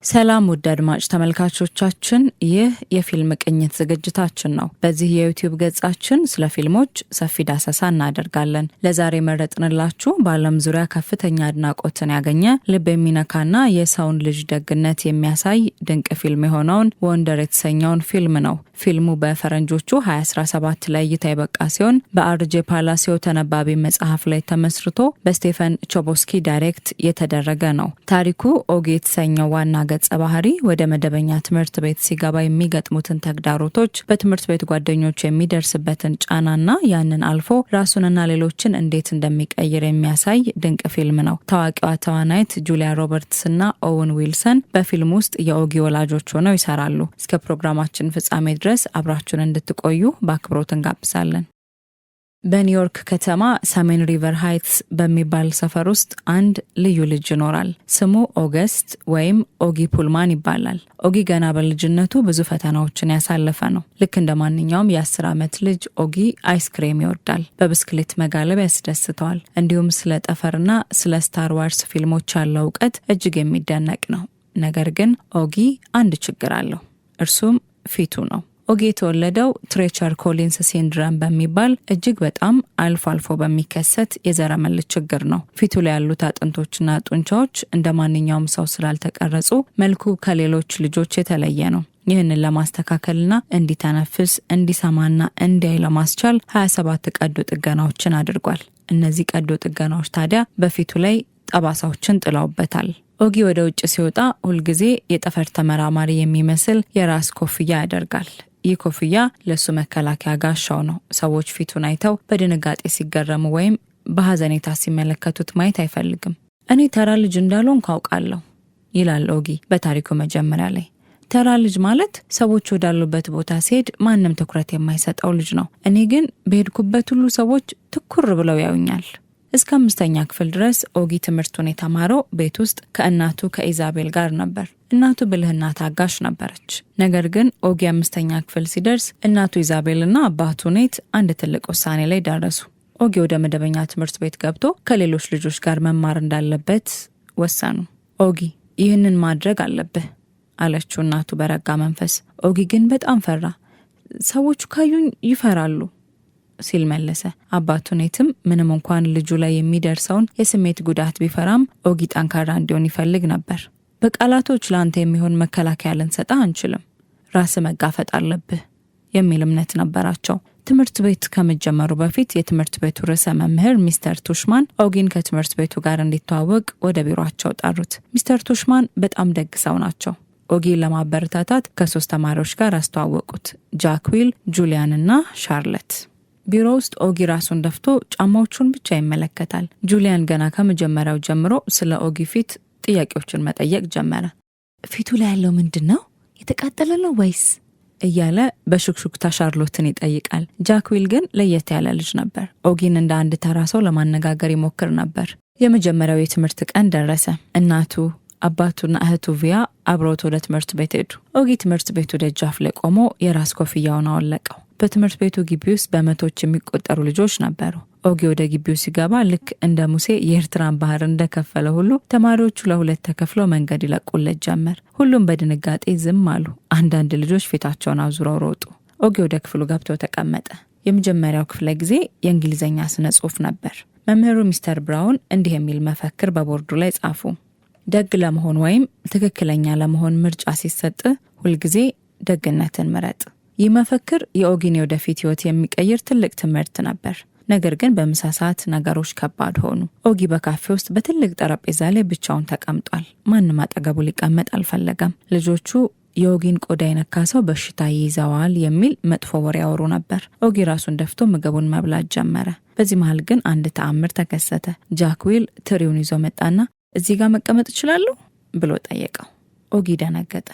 ሰላም ውድ አድማጭ ተመልካቾቻችን፣ ይህ የፊልም ቅኝት ዝግጅታችን ነው። በዚህ የዩቲዩብ ገጻችን ስለ ፊልሞች ሰፊ ዳሰሳ እናደርጋለን። ለዛሬ የመረጥንላችሁ በዓለም ዙሪያ ከፍተኛ አድናቆትን ያገኘ፣ ልብ የሚነካና የሰውን ልጅ ደግነት የሚያሳይ ድንቅ ፊልም የሆነውን Wonder የተሰኘውን ፊልም ነው። ፊልሙ በፈረንጆቹ 2017 ላይ እይታ የበቃ ሲሆን በአርጄ ፓላሲዮ ተነባቢ መጽሐፍ ላይ ተመስርቶ በስቴፈን ቾቦስኪ direct የተደረገ ነው። ታሪኩ ኦጊ የተሰኘው ዋና ገጸ ባህሪ ወደ መደበኛ ትምህርት ቤት ሲገባ የሚገጥሙትን ተግዳሮቶች፣ በትምህርት ቤት ጓደኞቹ የሚደርስበትን ጫናና ያንን አልፎ ራሱንና ሌሎችን እንዴት እንደሚቀይር የሚያሳይ ድንቅ ፊልም ነው። ታዋቂዋ ተዋናይት ጁሊያ ሮበርትስና ኦውን ዊልሰን በፊልም ውስጥ የኦጊ ወላጆች ሆነው ይሰራሉ። እስከ ፕሮግራማችን ፍጻሜ ድረስ አብራችሁን እንድትቆዩ በአክብሮት እንጋብዛለን። በኒውዮርክ ከተማ ሰሜን ሪቨር ሃይትስ በሚባል ሰፈር ውስጥ አንድ ልዩ ልጅ ይኖራል። ስሙ ኦገስት ወይም ኦጊ ፑልማን ይባላል። ኦጊ ገና በልጅነቱ ብዙ ፈተናዎችን ያሳለፈ ነው። ልክ እንደ ማንኛውም የ10 ዓመት ልጅ ኦጊ አይስክሬም ይወዳል። በብስክሌት መጋለብ ያስደስተዋል። እንዲሁም ስለ ጠፈርና ስለ Star Wars ፊልሞች ያለው እውቀት እጅግ የሚደነቅ ነው። ነገር ግን ኦጊ አንድ ችግር አለው። እርሱም ፊቱ ነው። ኦጊ የተወለደው Treacher Collins syndrome በሚባል እጅግ በጣም አልፎ አልፎ በሚከሰት የዘረመል ችግር ነው። ፊቱ ላይ ያሉት አጥንቶችና ጡንቻዎች እንደ ማንኛውም ሰው ስላልተቀረጹ መልኩ ከሌሎች ልጆች የተለየ ነው። ይህንን ለማስተካከልና እንዲተነፍስ፣ እንዲሰማና እንዲያይ ለማስቻል 27 ቀዶ ጥገናዎችን አድርጓል። እነዚህ ቀዶ ጥገናዎች ታዲያ በፊቱ ላይ ጠባሳዎችን ጥለውበታል። ኦጊ ወደ ውጭ ሲወጣ ሁልጊዜ የጠፈር ተመራማሪ የሚመስል የራስ ኮፍያ ያደርጋል። ይህ ኮፍያ ለሱ መከላከያ ጋሻው ነው። ሰዎች ፊቱን አይተው በድንጋጤ ሲገረሙ ወይም በሐዘኔታ ሲመለከቱት ማየት አይፈልግም። "እኔ ተራ ልጅ እንዳልሆንኩ አውቃለሁ" ይላል ኦጊ በታሪኩ መጀመሪያ ላይ። "ተራ ልጅ ማለት ሰዎች ወዳሉበት ቦታ ሲሄድ ማንም ትኩረት የማይሰጠው ልጅ ነው። እኔ ግን በሄድኩበት ሁሉ ሰዎች ትኩር ብለው ያዩኛል።" እስከ አምስተኛ ክፍል ድረስ ኦጊ ትምህርቱን የተማረው ቤት ውስጥ ከእናቱ ከኢዛቤል ጋር ነበር። እናቱ ብልህና ታጋሽ ነበረች። ነገር ግን ኦጊ አምስተኛ ክፍል ሲደርስ እናቱ ኢዛቤልና አባቱ ኔት አንድ ትልቅ ውሳኔ ላይ ደረሱ። ኦጊ ወደ መደበኛ ትምህርት ቤት ገብቶ ከሌሎች ልጆች ጋር መማር እንዳለበት ወሰኑ። "ኦጊ፣ ይህንን ማድረግ አለብህ" አለችው እናቱ በረጋ መንፈስ። ኦጊ ግን በጣም ፈራ። "ሰዎቹ ካዩኝ ይፈራሉ" ሲል መለሰ። አባቱ ኔትም ምንም እንኳን ልጁ ላይ የሚደርሰውን የስሜት ጉዳት ቢፈራም ኦጊ ጠንካራ እንዲሆን ይፈልግ ነበር። "በቃላቶች ለአንተ የሚሆን መከላከያ ልንሰጥህ አንችልም፣ ራስህ መጋፈጥ አለብህ" የሚል እምነት ነበራቸው። ትምህርት ቤት ከመጀመሩ በፊት የትምህርት ቤቱ ርዕሰ መምህር ሚስተር ቱሽማን ኦጊን ከትምህርት ቤቱ ጋር እንዲተዋወቅ ወደ ቢሯቸው ጠሩት። ሚስተር ቱሽማን በጣም ደግ ሰው ናቸው። ኦጊን ለማበረታታት ከሶስት ተማሪዎች ጋር አስተዋወቁት፦ ጃክ ዊል፣ ጁሊያን እና ሻርለት። ቢሮ ውስጥ ኦጊ ራሱን ደፍቶ ጫማዎቹን ብቻ ይመለከታል። ጁሊያን ገና ከመጀመሪያው ጀምሮ ስለ ኦጊ ፊት ጥያቄዎችን መጠየቅ ጀመረ። "ፊቱ ላይ ያለው ምንድን ነው? የተቃጠለ ነው ወይስ?" እያለ በሹክሹክታ ሻርሎትን ይጠይቃል። ጃክ ዊል ግን ለየት ያለ ልጅ ነበር። ኦጊን እንደ አንድ ተራ ሰው ለማነጋገር ይሞክር ነበር። የመጀመሪያው የትምህርት ቀን ደረሰ። እናቱ፣ አባቱና እህቱ ቪያ አብረውት ወደ ትምህርት ቤት ሄዱ። ኦጊ ትምህርት ቤቱ ደጃፍ ላይ ቆሞ የራስ ኮፍያውን አወለቀው። በትምህርት ቤቱ ግቢ ውስጥ በመቶዎች የሚቆጠሩ ልጆች ነበሩ። ኦጊ ወደ ግቢው ሲገባ ልክ እንደ ሙሴ የኤርትራን ባህር እንደከፈለ ሁሉ ተማሪዎቹ ለሁለት ተከፍለው መንገድ ይለቁለት ጀመር። ሁሉም በድንጋጤ ዝም አሉ። አንዳንድ ልጆች ፊታቸውን አዙረው ሮጡ። ኦጊ ወደ ክፍሉ ገብቶ ተቀመጠ። የመጀመሪያው ክፍለ ጊዜ የእንግሊዝኛ ስነ ጽሑፍ ነበር። መምህሩ ሚስተር ብራውን እንዲህ የሚል መፈክር በቦርዱ ላይ ጻፉ፦ "ደግ ለመሆን ወይም ትክክለኛ ለመሆን ምርጫ ሲሰጥ ሁልጊዜ ደግነትን ምረጥ።" ይህ መፈክር የኦጊን የወደፊት ሕይወት የሚቀይር ትልቅ ትምህርት ነበር። ነገር ግን በምሳ ሰዓት ነገሮች ከባድ ሆኑ። ኦጊ በካፌ ውስጥ በትልቅ ጠረጴዛ ላይ ብቻውን ተቀምጧል። ማንም አጠገቡ ሊቀመጥ አልፈለገም። ልጆቹ የኦጊን ቆዳ የነካ ሰው በሽታ ይይዘዋል የሚል መጥፎ ወሬ ያወሩ ነበር። ኦጊ ራሱን ደፍቶ ምግቡን መብላት ጀመረ። በዚህ መሃል ግን አንድ ተአምር ተከሰተ። ጃክ ዊል ትሪውን ይዞ መጣና "እዚህ ጋር መቀመጥ እችላለሁ?" ብሎ ጠየቀው። ኦጊ ደነገጠ።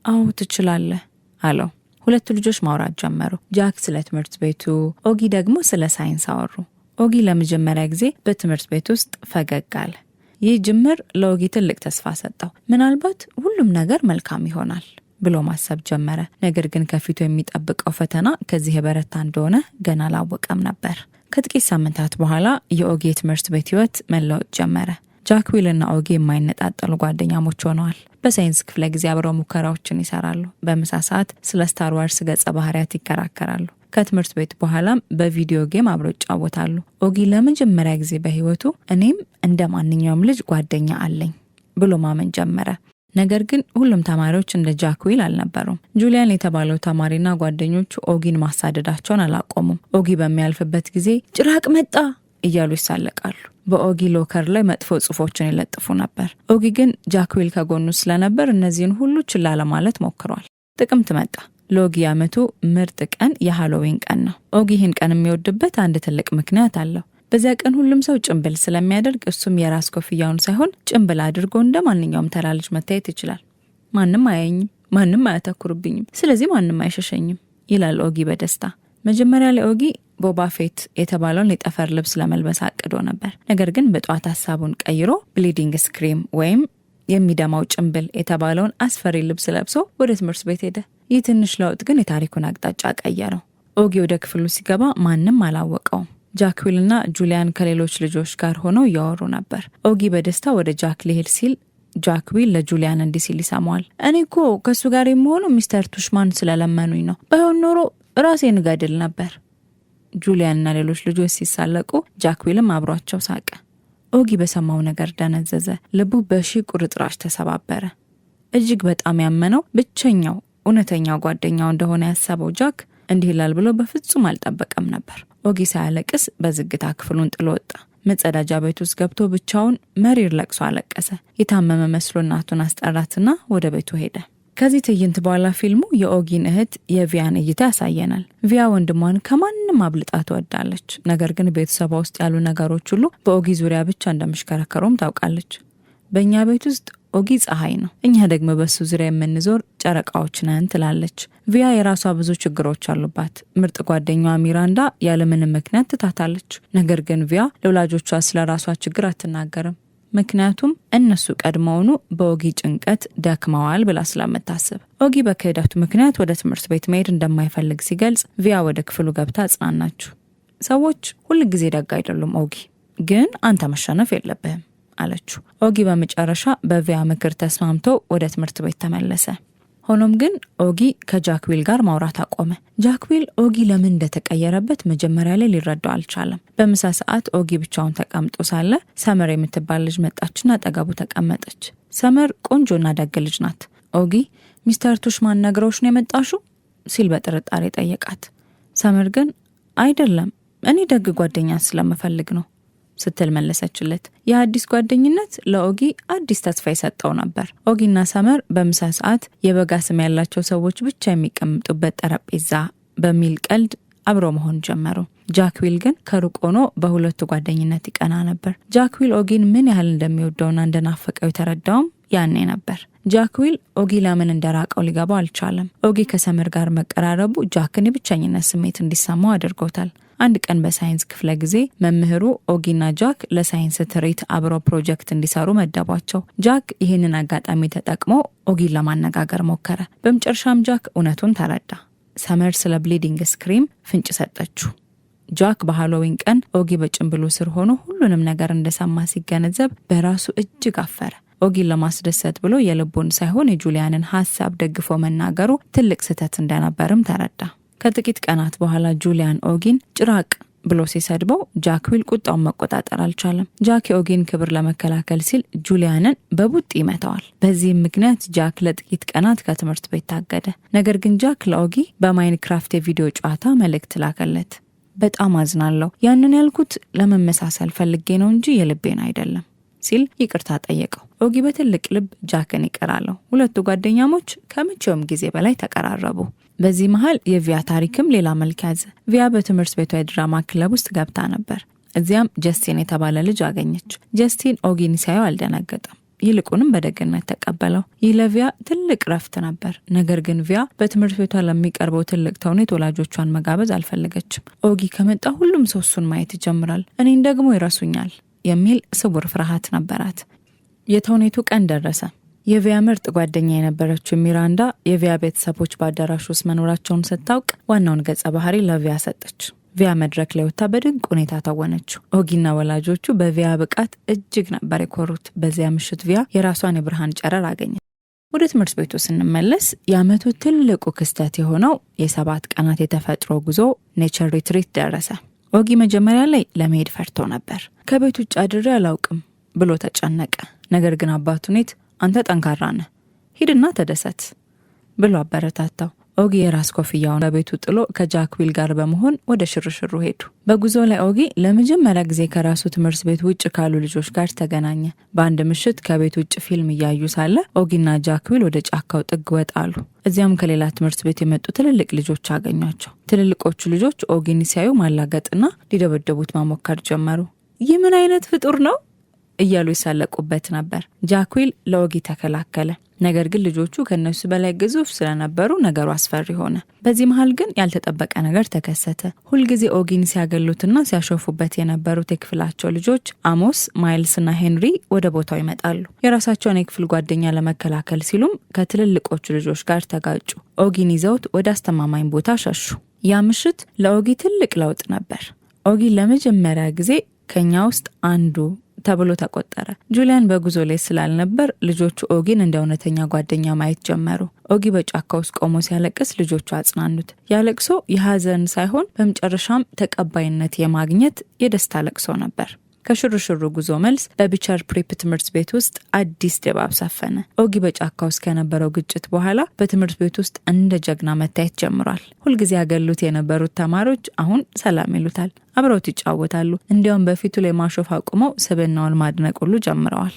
"አዎ፣ ትችላለህ" አለው። ሁለቱ ልጆች ማውራት ጀመሩ። ጃክ ስለ ትምህርት ቤቱ፣ ኦጊ ደግሞ ስለ ሳይንስ አወሩ። ኦጊ ለመጀመሪያ ጊዜ በትምህርት ቤት ውስጥ ፈገግ አለ። ይህ ጅምር ለኦጊ ትልቅ ተስፋ ሰጠው። ምናልባት ሁሉም ነገር መልካም ይሆናል ብሎ ማሰብ ጀመረ። ነገር ግን ከፊቱ የሚጠብቀው ፈተና ከዚህ የበረታ እንደሆነ ገና አላወቀም ነበር። ከጥቂት ሳምንታት በኋላ የኦጊ የትምህርት ቤት ህይወት መለወጥ ጀመረ። ጃክ ዊልና ኦጊ የማይነጣጠሉ ጓደኛሞች ሆነዋል። በሳይንስ ክፍለ ጊዜ አብረው ሙከራዎችን ይሰራሉ። በምሳ ሰዓት ስለ Star Wars ገጸ ባህሪያት ይከራከራሉ። ከትምህርት ቤት በኋላም በ video game አብረው ይጫወታሉ። ኦጊ ለመጀመሪያ ጊዜ በህይወቱ እኔም እንደ ማንኛውም ልጅ ጓደኛ አለኝ ብሎ ማመን ጀመረ። ነገር ግን ሁሉም ተማሪዎች እንደ ጃክ ዊል አልነበሩም። ጁሊያን የተባለው ተማሪና ጓደኞቹ ኦጊን ማሳደዳቸውን አላቆሙም። ኦጊ በሚያልፍበት ጊዜ ጭራቅ መጣ እያሉ ይሳለቃሉ። በኦጊ locker ላይ መጥፎ ጽሑፎችን ይለጥፉ ነበር። ኦጊ ግን ጃክ ዊል ከጎኑ ስለነበር እነዚህን ሁሉ ችላ ለማለት ሞክሯል። ጥቅምት መጣ። ለኦጊ የዓመቱ ምርጥ ቀን የሃሎዊን ቀን ነው። ኦጊ ይህን ቀን የሚወድበት አንድ ትልቅ ምክንያት አለው። በዚያ ቀን ሁሉም ሰው ጭንብል ስለሚያደርግ እሱም የራስ ኮፍያውን ሳይሆን ጭንብል አድርጎ እንደ ማንኛውም ተራ ልጅ መታየት ይችላል። ማንም አያየኝም፣ ማንም አያተኩርብኝም፣ ስለዚህ ማንም አይሸሸኝም ይላል ኦጊ በደስታ። መጀመሪያ ላይ ኦጊ ቦባ ፌት የተባለውን የጠፈር ልብስ ለመልበስ አቅዶ ነበር። ነገር ግን በጠዋት ሀሳቡን ቀይሮ Bleeding Scream ወይም የሚደማው ጭንብል የተባለውን አስፈሪ ልብስ ለብሶ ወደ ትምህርት ቤት ሄደ። ይህ ትንሽ ለውጥ ግን የታሪኩን አቅጣጫ ቀየረው። ኦጊ ወደ ክፍሉ ሲገባ ማንም አላወቀውም። ጃክዊልና ጁሊያን ከሌሎች ልጆች ጋር ሆነው እያወሩ ነበር። ኦጊ በደስታ ወደ ጃክ ሊሄድ ሲል ጃክዊል ለጁሊያን እንዲህ ሲል ይሰማዋል። እኔ እኮ ከእሱ ጋር የምሆነው ሚስተር ቱሽማን ስለለመኑኝ ነው። ባይሆን ኖሮ ራሴን እገድል ነበር። ጁሊያንና ሌሎች ልጆች ሲሳለቁ ጃክዊልም አብሯቸው ሳቀ። ኦጊ በሰማው ነገር ደነዘዘ። ልቡ በሺህ ቁርጥራጭ ተሰባበረ። እጅግ በጣም ያመነው ብቸኛው እውነተኛው ጓደኛው እንደሆነ ያሰበው ጃክ እንዲህ ይላል ብሎ በፍጹም አልጠበቀም ነበር። ኦጊ ሳያለቅስ በዝግታ ክፍሉን ጥሎ ወጣ። መጸዳጃ ቤት ውስጥ ገብቶ ብቻውን መሪር ለቅሶ አለቀሰ። የታመመ መስሎ እናቱን አስጠራትና ወደ ቤቱ ሄደ። ከዚህ ትዕይንት በኋላ ፊልሙ የኦጊን እህት የቪያን እይታ ያሳየናል። ቪያ ወንድሟን ከማንም አብልጣ ትወዳለች። ነገር ግን ቤተሰቧ ውስጥ ያሉ ነገሮች ሁሉ በኦጊ ዙሪያ ብቻ እንደሚሽከረከሩም ታውቃለች። በእኛ ቤት ውስጥ ኦጊ ፀሐይ ነው፣ እኛ ደግሞ በሱ ዙሪያ የምንዞር ጨረቃዎች ነን ትላለች። ቪያ የራሷ ብዙ ችግሮች አሉባት። ምርጥ ጓደኛዋ ሚራንዳ ያለምንም ምክንያት ትታታለች። ነገር ግን ቪያ ለወላጆቿ ስለ ራሷ ችግር አትናገርም። ምክንያቱም እነሱ ቀድሞውኑ በኦጊ ጭንቀት ደክመዋል ብላ ስለምታስብ። ኦጊ በክህደቱ ምክንያት ወደ ትምህርት ቤት መሄድ እንደማይፈልግ ሲገልጽ ቪያ ወደ ክፍሉ ገብታ አጽናናችው። ሰዎች ሁል ጊዜ ደግ አይደሉም ኦጊ፣ ግን አንተ መሸነፍ የለብህም አለችው። ኦጊ በመጨረሻ በቪያ ምክር ተስማምቶ ወደ ትምህርት ቤት ተመለሰ። ሆኖም ግን ኦጊ ከጃክዊል ጋር ማውራት አቆመ። ጃክዊል ኦጊ ለምን እንደተቀየረበት መጀመሪያ ላይ ሊረዳው አልቻለም። በምሳ ሰዓት ኦጊ ብቻውን ተቀምጦ ሳለ ሰመር የምትባል ልጅ መጣችና አጠገቡ ተቀመጠች። ሰመር ቆንጆና ደግ ልጅ ናት። ኦጊ ሚስተር ቱሽማን ነግረውሽ ነው የመጣሽው ሲል በጥርጣሬ ጠየቃት። ሰመር ግን አይደለም፣ እኔ ደግ ጓደኛ ስለምፈልግ ነው ስትል መለሰችለት። የአዲስ ጓደኝነት ለኦጊ አዲስ ተስፋ የሰጠው ነበር። ኦጊና ሰመር በምሳ ሰዓት የበጋ ስም ያላቸው ሰዎች ብቻ የሚቀምጡበት ጠረጴዛ በሚል ቀልድ አብሮ መሆን ጀመሩ። ጃክዊል ግን ከሩቅ ሆኖ በሁለቱ ጓደኝነት ይቀና ነበር። ጃክዊል ኦጊን ምን ያህል እንደሚወደውና እንደናፈቀው የተረዳውም ያኔ ነበር። ጃክዊል ኦጊ ለምን እንደራቀው ሊገባው አልቻለም። ኦጊ ከሰመር ጋር መቀራረቡ ጃክን የብቸኝነት ስሜት እንዲሰማው አድርጎታል። አንድ ቀን በሳይንስ ክፍለ ጊዜ መምህሩ ኦጊና ጃክ ለሳይንስ ትርኢት አብረው ፕሮጀክት እንዲሰሩ መደቧቸው። ጃክ ይህንን አጋጣሚ ተጠቅሞ ኦጊን ለማነጋገር ሞከረ። በመጨረሻም ጃክ እውነቱን ተረዳ። ሰመር ስለ Bleeding Scream ፍንጭ ሰጠችው። ጃክ በሃሎዊን ቀን ኦጊ በጭንብሉ ስር ሆኖ ሁሉንም ነገር እንደሰማ ሲገነዘብ በራሱ እጅግ አፈረ። ኦጊን ለማስደሰት ብሎ የልቡን ሳይሆን የጁሊያንን ሀሳብ ደግፎ መናገሩ ትልቅ ስህተት እንደነበርም ተረዳ። ከጥቂት ቀናት በኋላ ጁሊያን ኦጊን ጭራቅ ብሎ ሲሰድበው ጃክዊል ቁጣውን መቆጣጠር አልቻለም። ጃክ የኦጊን ክብር ለመከላከል ሲል ጁሊያንን በቡጢ ይመታዋል። በዚህም ምክንያት ጃክ ለጥቂት ቀናት ከትምህርት ቤት ታገደ። ነገር ግን ጃክ ለኦጊ በማይንክራፍት የቪዲዮ ጨዋታ መልእክት ላከለት። በጣም አዝናለሁ፣ ያንን ያልኩት ለመመሳሰል ፈልጌ ነው እንጂ የልቤን አይደለም ሲል ይቅርታ ጠየቀው። ኦጊ በትልቅ ልብ ጃክን ይቅር አለው። ሁለቱ ጓደኛሞች ከመቼውም ጊዜ በላይ ተቀራረቡ። በዚህ መሀል የቪያ ታሪክም ሌላ መልክ ያዘ። ቪያ በትምህርት ቤቷ የድራማ ክለብ ውስጥ ገብታ ነበር። እዚያም ጀስቲን የተባለ ልጅ አገኘች። ጀስቲን ኦጊን ሲያየው አልደነገጠም። ይልቁንም በደግነት ተቀበለው። ይህ ለቪያ ትልቅ ረፍት ነበር። ነገር ግን ቪያ በትምህርት ቤቷ ለሚቀርበው ትልቅ ተውኔት ወላጆቿን መጋበዝ አልፈለገችም። ኦጊ ከመጣ ሁሉም ሰው እሱን ማየት ይጀምራል፣ እኔን ደግሞ ይረሱኛል የሚል ስውር ፍርሃት ነበራት። የተውኔቱ ቀን ደረሰ። የቪያ ምርጥ ጓደኛ የነበረችው ሚራንዳ የቪያ ቤተሰቦች በአዳራሹ ውስጥ መኖራቸውን ስታውቅ ዋናውን ገጸ ባህሪ ለቪያ ሰጠች። ቪያ መድረክ ላይ ወጥታ በድንቅ ሁኔታ ተወነችው። ኦጊና ወላጆቹ በቪያ ብቃት እጅግ ነበር የኮሩት። በዚያ ምሽት ቪያ የራሷን የብርሃን ጨረር አገኘች። ወደ ትምህርት ቤቱ ስንመለስ የዓመቱ ትልቁ ክስተት የሆነው የ7 ቀናት የተፈጥሮ ጉዞ nature retreat ደረሰ። ኦጊ መጀመሪያ ላይ ለመሄድ ፈርቶ ነበር። ከቤት ውጭ አድሬ አላውቅም ብሎ ተጨነቀ። ነገር ግን አባቱ ኔት "አንተ ጠንካራ ነህ፣ ሂድና ተደሰት" ብሎ አበረታታው። ኦጊ የራስ ኮፍያውን በቤቱ ጥሎ ከጃክዊል ጋር በመሆን ወደ ሽርሽሩ ሄዱ። በጉዞ ላይ ኦጊ ለመጀመሪያ ጊዜ ከራሱ ትምህርት ቤት ውጭ ካሉ ልጆች ጋር ተገናኘ። በአንድ ምሽት ከቤት ውጭ ፊልም እያዩ ሳለ ኦጊና ጃክዊል ወደ ጫካው ጥግ ወጣ አሉ። እዚያም ከሌላ ትምህርት ቤት የመጡ ትልልቅ ልጆች አገኟቸው። ትልልቆቹ ልጆች ኦጊን ሲያዩ ማላገጥና ሊደበደቡት መሞከር ጀመሩ። "ይህ ምን አይነት ፍጡር ነው?" እያሉ ይሳለቁበት ነበር። ጃክዊል ለኦጊ ተከላከለ። ነገር ግን ልጆቹ ከእነሱ በላይ ግዙፍ ስለነበሩ ነገሩ አስፈሪ ሆነ። በዚህ መሀል ግን ያልተጠበቀ ነገር ተከሰተ። ሁልጊዜ ኦጊን ሲያገሉትና ሲያሾፉበት የነበሩት የክፍላቸው ልጆች አሞስ፣ ማይልስና ሄንሪ ወደ ቦታው ይመጣሉ። የራሳቸውን የክፍል ጓደኛ ለመከላከል ሲሉም ከትልልቆቹ ልጆች ጋር ተጋጩ። ኦጊን ይዘውት ወደ አስተማማኝ ቦታ ሸሹ። ያ ምሽት ለኦጊ ትልቅ ለውጥ ነበር። ኦጊ ለመጀመሪያ ጊዜ ከኛ ውስጥ አንዱ ተብሎ ተቆጠረ። ጁሊያን በጉዞ ላይ ስላልነበር ልጆቹ ኦጊን እንደ እውነተኛ ጓደኛ ማየት ጀመሩ። ኦጊ በጫካ ውስጥ ቆሞ ሲያለቅስ ልጆቹ አጽናኑት። ያ ለቅሶ የሀዘን ሳይሆን በመጨረሻም ተቀባይነት የማግኘት የደስታ ለቅሶ ነበር። ከሽርሽሩ ጉዞ መልስ በቢቸር ፕሪፕ ትምህርት ቤት ውስጥ አዲስ ድባብ ሰፈነ። ኦጊ በጫካ ውስጥ ከነበረው ግጭት በኋላ በትምህርት ቤት ውስጥ እንደ ጀግና መታየት ጀምሯል። ሁልጊዜ ያገሉት የነበሩት ተማሪዎች አሁን ሰላም ይሉታል፣ አብረውት ይጫወታሉ። እንዲያውም በፊቱ ላይ ማሾፍ አቁመው ስብዕናውን ማድነቅ ሁሉ ጀምረዋል።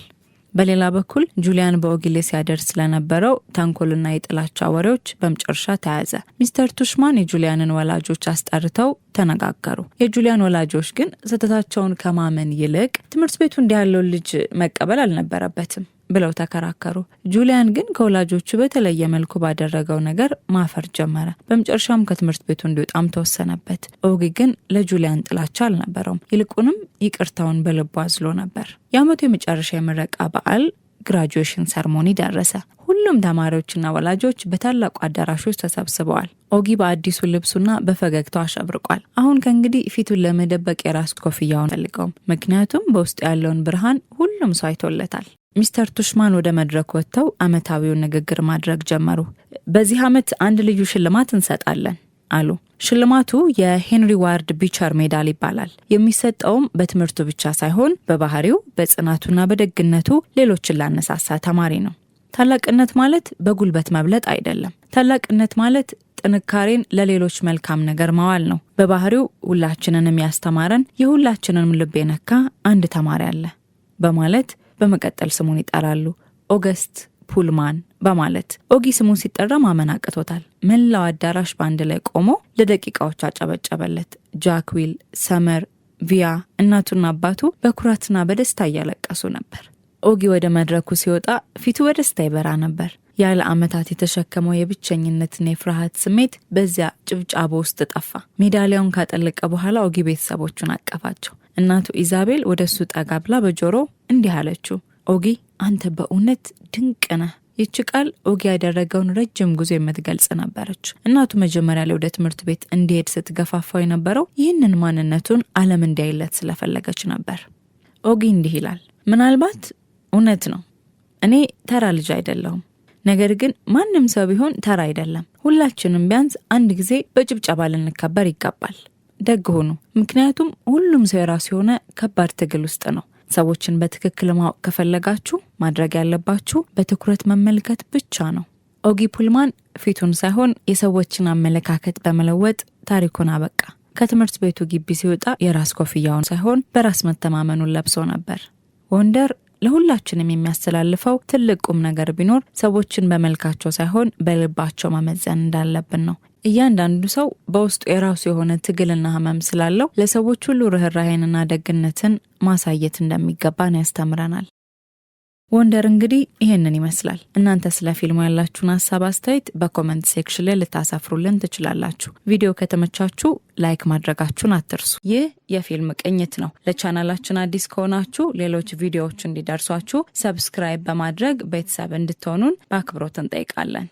በሌላ በኩል ጁሊያን በኦጊ ላይ ሲያደርስ ስለነበረው ተንኮልና የጥላቻ ወሬዎች በመጨረሻ ተያዘ። ሚስተር ቱሽማን የጁሊያንን ወላጆች አስጠርተው ተነጋገሩ። የጁሊያን ወላጆች ግን ስህተታቸውን ከማመን ይልቅ "ትምህርት ቤቱ እንዲህ ያለውን ልጅ መቀበል አልነበረበትም" ብለው ተከራከሩ። ጁሊያን ግን ከወላጆቹ በተለየ መልኩ ባደረገው ነገር ማፈር ጀመረ። በመጨረሻም ከትምህርት ቤቱ እንዲወጣም ተወሰነበት። ኦጊ ግን ለጁሊያን ጥላቻ አልነበረውም። ይልቁንም ይቅርታውን በልቡ አዝሎ ነበር። የዓመቱ የመጨረሻ የምረቃ በዓል graduation ceremony ደረሰ። ሁሉም ተማሪዎችና ወላጆች በታላቁ አዳራሽ ውስጥ ተሰብስበዋል። ኦጊ በአዲሱ ልብሱና በፈገግታው አሸብርቋል። አሁን ከእንግዲህ ፊቱን ለመደበቅ የራስ ኮፍያውን አያስፈልገውም። ምክንያቱም በውስጡ ያለውን ብርሃን ሁሉም ሰው አይቶለታል። ሚስተር ቱሽማን ወደ መድረክ ወጥተው ዓመታዊውን ንግግር ማድረግ ጀመሩ። "በዚህ ዓመት አንድ ልዩ ሽልማት እንሰጣለን" አሉ። "ሽልማቱ የሄንሪ ዋርድ ቢቸር medal ይባላል። የሚሰጠውም በትምህርቱ ብቻ ሳይሆን በባህሪው፣ በጽናቱና በደግነቱ ሌሎችን ላነሳሳ ተማሪ ነው። ታላቅነት ማለት በጉልበት መብለጥ አይደለም። ታላቅነት ማለት ጥንካሬን ለሌሎች መልካም ነገር ማዋል ነው። በባህሪው ሁላችንንም ያስተማረን፣ የሁላችንንም ልብ የነካ አንድ ተማሪ አለ" በማለት በመቀጠል ስሙን ይጠራሉ። "ኦገስት ፑልማን" በማለት። ኦጊ ስሙን ሲጠራ ማመን አቅቶታል። መላው አዳራሽ በአንድ ላይ ቆሞ ለደቂቃዎች አጨበጨበለት። ጃክዊል፣ ሰመር፣ ቪያ፣ እናቱና አባቱ በኩራትና በደስታ እያለቀሱ ነበር። ኦጊ ወደ መድረኩ ሲወጣ ፊቱ በደስታ ይበራ ነበር። ያለ ዓመታት የተሸከመው የብቸኝነትና የፍርሃት ስሜት በዚያ ጭብጨባ ውስጥ ጠፋ። ሜዳሊያውን ካጠለቀ በኋላ ኦጊ ቤተሰቦቹን አቀፋቸው። እናቱ ኢዛቤል ወደ እሱ ጠጋ ብላ በጆሮው እንዲህ አለችው፣ "ኦጊ፣ አንተ በእውነት ድንቅ ነህ።" ይቺ ቃል ኦጊ ያደረገውን ረጅም ጉዞ የምትገልጽ ነበረች። እናቱ መጀመሪያ ላይ ወደ ትምህርት ቤት እንዲሄድ ስትገፋፋው የነበረው ይህንን ማንነቱን ዓለም እንዲያይለት ስለፈለገች ነበር። ኦጊ እንዲህ ይላል፣ "ምናልባት እውነት ነው፣ እኔ ተራ ልጅ አይደለሁም። ነገር ግን ማንም ሰው ቢሆን ተራ አይደለም። ሁላችንም ቢያንስ አንድ ጊዜ በጭብጨባ ልንከበር ይገባል። ደግ ሁኑ፣ ምክንያቱም ሁሉም ሰው የራሱ የሆነ ከባድ ትግል ውስጥ ነው። ሰዎችን በትክክል ማወቅ ከፈለጋችሁ ማድረግ ያለባችሁ በትኩረት መመልከት ብቻ ነው።" ኦጊ ፑልማን ፊቱን ሳይሆን የሰዎችን አመለካከት በመለወጥ ታሪኩን አበቃ። ከትምህርት ቤቱ ግቢ ሲወጣ የራስ ኮፍያውን ሳይሆን በራስ መተማመኑን ለብሶ ነበር። ወንደር ለሁላችንም የሚያስተላልፈው ትልቅ ቁም ነገር ቢኖር ሰዎችን በመልካቸው ሳይሆን በልባቸው መመዘን እንዳለብን ነው። እያንዳንዱ ሰው በውስጡ የራሱ የሆነ ትግልና ሕመም ስላለው ለሰዎች ሁሉ ርኅራሄንና ደግነትን ማሳየት እንደሚገባን ያስተምረናል። ወንደር እንግዲህ ይህንን ይመስላል። እናንተ ስለ ፊልሙ ያላችሁን ሀሳብ አስተያየት በ comment section ላይ ልታሰፍሩልን ትችላላችሁ። ቪዲዮ ከተመቻችሁ like ማድረጋችሁን አትርሱ። ይህ የፊልም ቅኝት ነው። ለቻናላችን አዲስ ከሆናችሁ ሌሎች ቪዲዮዎች እንዲደርሷችሁ subscribe በማድረግ ቤተሰብ እንድትሆኑን በአክብሮት እንጠይቃለን።